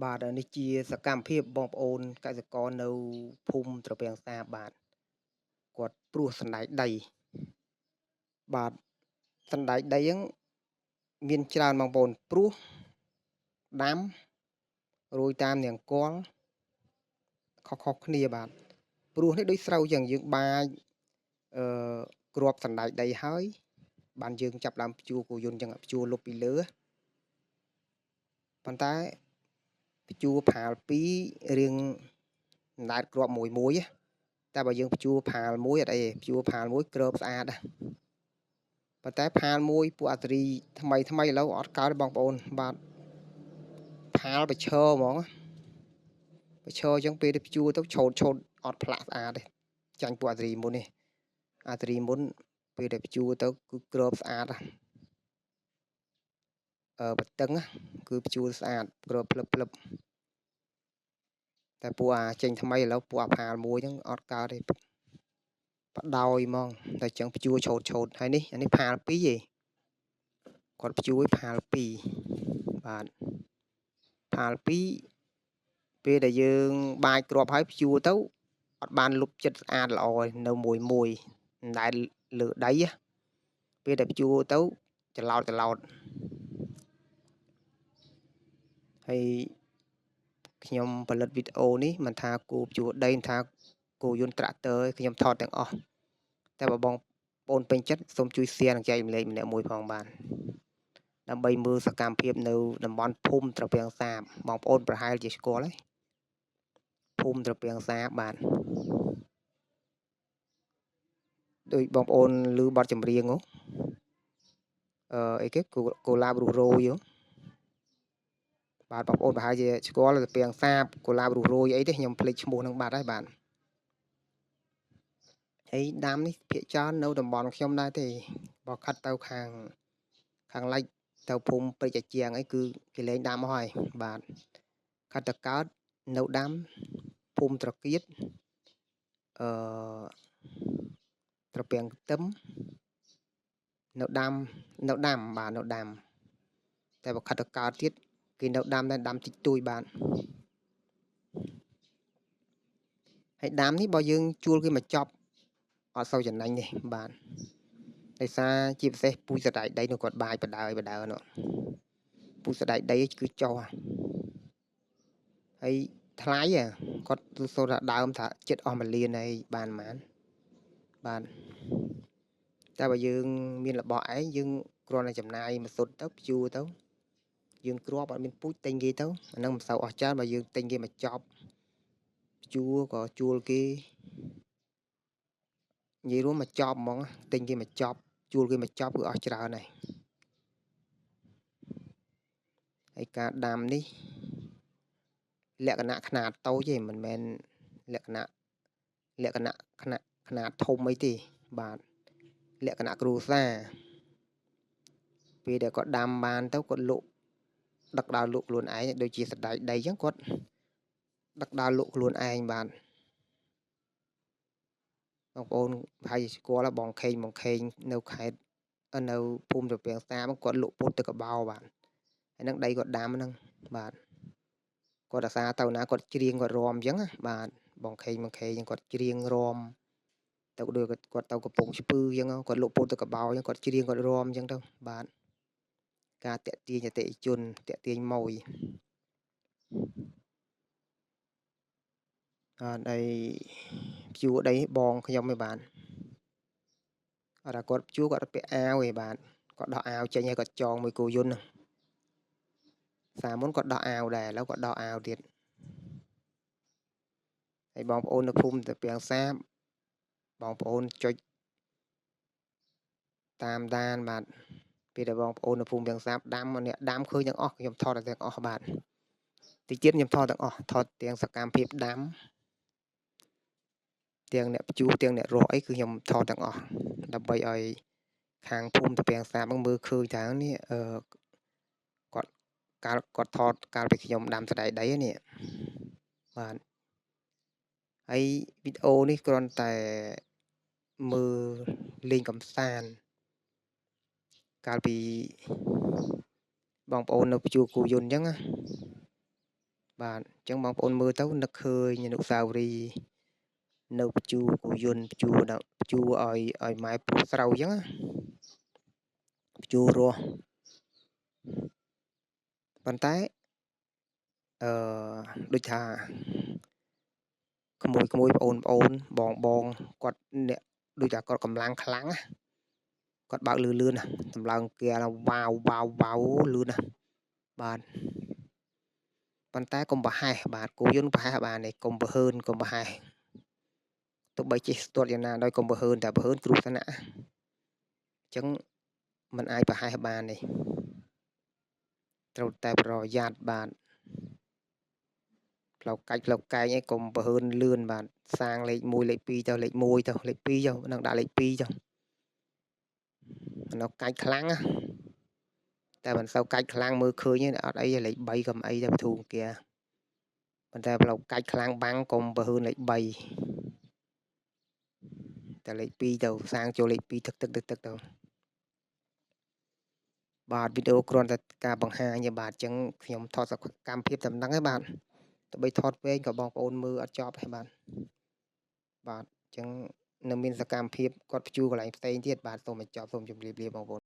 បាទនេះជាសកម្មភាពបងប្អូនកសិករនៅភូមិត្រពាំងសាបបាទគាត់ព្រោះសណ្ដែកដីបាទសណ្ដែកដីហ្នឹងមានច្រើនបងប្អូនព្រោះដាំរោយតាមនាងគល់ខុសៗគ្នាបាទព្រោះនេះដូចស្រូវចឹងយើងបាចគ្រាប់សណ្ដែកដីហើយបានយើងចាប់ដើមភ្ជួរគោយន្តចឹងភ្ជួរលុបពីលើប៉ុន្តែភ្ជួរផាល2រៀងអណ្ដែតគ្រាប់មួយមួយតែបើយើងភ្ជួរផាលមួយអត់អីទេភ្ជួរផាលមួយក្របស្អាតប៉ុន្តែផាលមួយពួកអាសេរីថ្មីថ្មីឥឡូវអត់កើតបងប្អូនបាទផាលប្រឈរហ្មងប្រឈរអញ្ចឹងពេលទៅភ្ជួរទៅឆោតឆោតអត់ផ្លាក់ស្អាតទេចាញ់ពួកអាសេរីមុននេះអាសេរីមុនពេលដែលភ្ជួរទៅគឺក្របស្អាតបតឹងគឺភ្ជួរស្អាតក្របភ្លឹបភ្លឹបតែពួកអាចេញថ្មីឥឡូវពួកអាផាលមួយហ្នឹងអត់កើតទេបដោយហ្មងតែចឹងភ្ជួរឆោតឆោតហើយនេះអានេះផាល2ឯងគាត់ភ្ជួរផាល2បាទផាល2ពេលដែលយើងបាចគ្រាប់ហើយភ្ជួរទៅអត់បានលុបចិត្តស្អាតល្អនៅមួយមួយដែលលើដីពេលដែលភ្ជួរទៅច្រឡោតច្រឡោតហើយខ្ញុំផលិតវីដេអូនេះមិនថាគូភ្ជួរដីមិនថាគោយន្តត្រាក់ទ័រខ្ញុំថតទាំងអស់តែបើបងប្អូនពេញចិត្តសូមជួយ share និងចែករំលែកម្នាក់មួយផងបានដើម្បីមើលសកម្មភាពនៅតំបន់ភូមិត្រពាំងសាបបងប្អូនប្រហែលជាស្គាល់ហើយភូមិត្រពាំងសាបបាទដូចបងប្អូនឮបទចម្រៀងហ៎អីគេកូឡាបរុសរយបាទបងប្អូនប្រហែលជាស្គាល់ត្រពាំងសាបកូឡាបរុសរយអីទេខ្ញុំភ្លេចឈ្មោះនឹងបាត់ហើយបាទហើយដាំនេះភាគច្រើននៅតំបន់ខ្ញុំដែរទេបើខិតទៅខាងលិចទៅភូមិព្រែកអាជាងអីគឺគេលែងដាំអស់ហើយបាទខិតទៅកើតនៅដាំភូមិត្រកៀតអឺត្រពាំងខ្ទឹមនៅដាំបាទនៅដាំតែបើខិតទៅកើតទៀតគេនៅដាំតែដាំតិចតួចបាទហើយដាំនេះបើយើងជួលគេមកចប់អត់សូវចំណេញទេបាទដោយសារជាពិសេសពូជសណ្ដែកដីនោះគាត់បាយបដើបដើនោះពូជសណ្ដែកដីគឺចុះហើយថ្លៃគាត់សូត្រថាដើមថាចិត្តអស់1លានហើយបានប៉ុន្មានបាទតែបើយើងមានរបស់ឯងយើងគ្រាន់តែចំណាយមួយសុទ្ធទៅភ្ជួរទៅយើងគ្រាប់អត់មានពូជទិញគេទៅអានឹងមិនសូវអស់ច្រើនបើយើងទិញគេមកចប់ភ្ជួរក៏ជួលគេនិយាយរួមមកចប់ហ្មងទិញគេមកចប់ជួលគេមកចប់គឺអស់ច្រើនហើយហើយការដាំនេះលក្ខណៈខ្នាតតូចទេមិនមែនលក្ខណៈខ្នាតធំអីទេបាទលក្ខណៈគ្រួសារពេលដែលគាត់ដាំបានទៅគាត់លក់ដឹកដើរលក់ខ្លួនឯងដូចជាសណ្ដែកដីអញ្ចឹងគាត់ដឹកដើរលក់ខ្លួនឯងបាទបងប្អូនប្រហែលជាស្គាល់បងខេងនៅខេត្តនៅភូមិត្រពាំងសាបគាត់លក់ពុតទឹកកបោបាទហើយនឹងដីគាត់ដាំហ្នឹងបាទគាត់អាសាទៅណាគាត់ច្រៀងគាត់រាំអញ្ចឹងបាទបងខេងគាត់ច្រៀងរាំទៅដូចគាត់ទៅកំពង់ស្ពឺអញ្ចឹងគាត់លក់ពុតទឹកកបោអញ្ចឹងគាត់ច្រៀងគាត់រាំអញ្ចឹងទៅបាទការតាក់ទាញអតិថិជនតាក់ទាញម៉ួយអត់អីភ្ជួរដីបងខ្ញុំឯបាទអត់ថាគាត់ភ្ជួរគាត់ពាក់អាវឯបាទគាត់ដោះអាវចេញហើយគាត់ចងមួយគោយន្តហ្នឹងសាមុនគាត់ដោះអាវដែរឥឡូវគាត់ដោះអាវទៀតហើយបងប្អូននៅភូមិត្រពាំងសាបបងប្អូនចុចតាមដានបាទពេលដែលបងប្អូននៅភូមិត្រពាំងសាបដាំអ្នកដាំឃើញទាំងអស់ខ្ញុំថតទាំងអស់បាទតិចទៀតខ្ញុំថតទាំងអស់ថតទាំងសកម្មភាពដាំទាំងអ្នកភ្ជួរទាំងអ្នករស់អីគឺខ្ញុំថតទាំងអស់ដើម្បីឲ្យខាងភូមិត្រពាំងសាបមើលឃើញថានេះគាត់កាលគាត់ថតកាលពីខ្ញុំដាំសណ្ដែកដីនេះបាទហើយវីដេអូនេះគ្រាន់តែមើលលេងកំសាន្តកាលពីបងប្អូននៅភ្ជួរគោយន្តអញ្ចឹងណា បាទអញ្ចឹងបងប្អូនមើលទៅនឹកឃើញអនុស្សាវរីយ៍នៅព្យួរគោយន្តព្យួរដល់ព្យួរឲ្យម៉ែព្រោះស្រូវអញ្ចឹងណាព្យួររស់ប៉ុន្តែអឺដូចថាក្មួយក្មួយប្អូនប្អូនបងបងគាត់អ្នកដូចថាគាត់កម្លាំងខ្លាំងណាគាត់បើកលឿនលឿនណាតម្លើងគែវ៉ាវវ៉ាវវ៉ាវលឿនណាបាទប៉ុន្តែកុំប្រហែសបាទគោយន្តប្រហែសបានទេកុំប្រហើនកុំប្រហែសទោះបីចេះស្ទាត់យ៉ាងណាដោយកុំប្រហើនតែប្រហើនគ្រោះថ្នាក់អញ្ចឹងมันអាចប្រហែសបានទេត្រូវតែប្រយ័ត្នបាទផ្លូវកាច់ផ្លូវកែងឯងកុំប្រហើនលឿនបាទសាងលេខ1លេខ2ទៅលេខ1ទៅលេខ2ចុះនឹងដាក់លេខ2ចុះនៅកាច់ខ្លាំងណាតែមិនសូវកាច់ខ្លាំងមើលឃើញទេអត់អីលេខ3ក៏មិនអីដែរបធូរគាប៉ុន្តែផ្លូវកាច់ខ្លាំងបាំងកុំប្រហើនលេខ3តែលេខ2ទៅសាងចូលលេខ2ទឹកទឹកទឹកទឹកទៅបាទវីដេអូគ្រាន់តែការបង្ហាញទេបាទអញ្ចឹងខ្ញុំថតសកម្មភាពតែប៉ុណ្្នឹងឯងបាទទោះបីថតវែងក៏បងប្អូនមើលអត់ចប់ដែរបាទបាទអញ្ចឹងនៅមានសកម្មភាពគាត់ព្យួរកន្លែងផ្សេងទៀតបាទសូមបញ្ចប់សូមជម្រាបលាបងប្អូន។